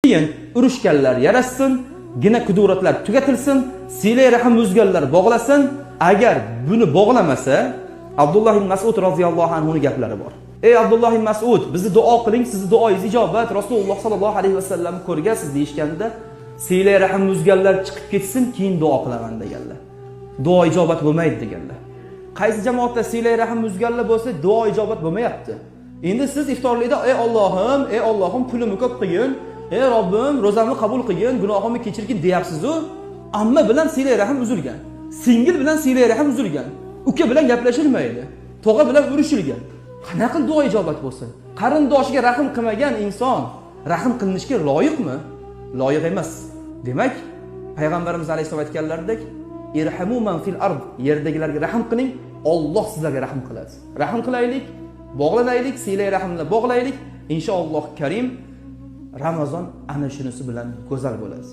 Keyin urushganlar yarashsin, gina kuduratlar tugatilsin, silay rahm uzganlar bog'lasin. Agar buni bog'lamasa, Abdulloh ibn Mas'ud roziyallohu anhu ning gaplari bor. Ey Abdulloh ibn Mas'ud, bizni duo qiling, sizni duoyingiz ijobat. Rasululloh sallallohu alayhi vasallam ko'rgansiz deyishganda, silay rahm uzganlar chiqib ketsin, keyin duo qilaman deganlar. Duo ijobat bo'lmaydi deganlar. Qaysi jamoatda silay rahm uzganlar bo'lsa, duo ijobat bo'lmayapti. Endi siz iftorlikda ey Allohim, ey Allohim, pulimni ko'p qilgin, ey Robbim, ro'zamni qabul qilgin, gunohimni kechirgin deyapsiz-u, amma bilan silay rahm uzilgan. Singil bilan silay rahm uzilgan. Uka bilan gaplashilmaydi. Tog'a bilan urushilgan. Qanaqa qilib duo ijobat bo'lsin? Qarindoshiga rahm qilmagan inson rahm qilinishga loyiqmi? Loyiq emas. Demak, payg'ambarimiz alayhissalom aytganlaridek, irhamu man fil ard, yerdagilarga rahm qiling, Alloh sizlarga rahm qiladi. Rahm qilaylik, bog'lanaylik, silay rahmni bog'laylik. Inshaalloh karim Ramazon ana shunisi bilan go'zal bo'ladi.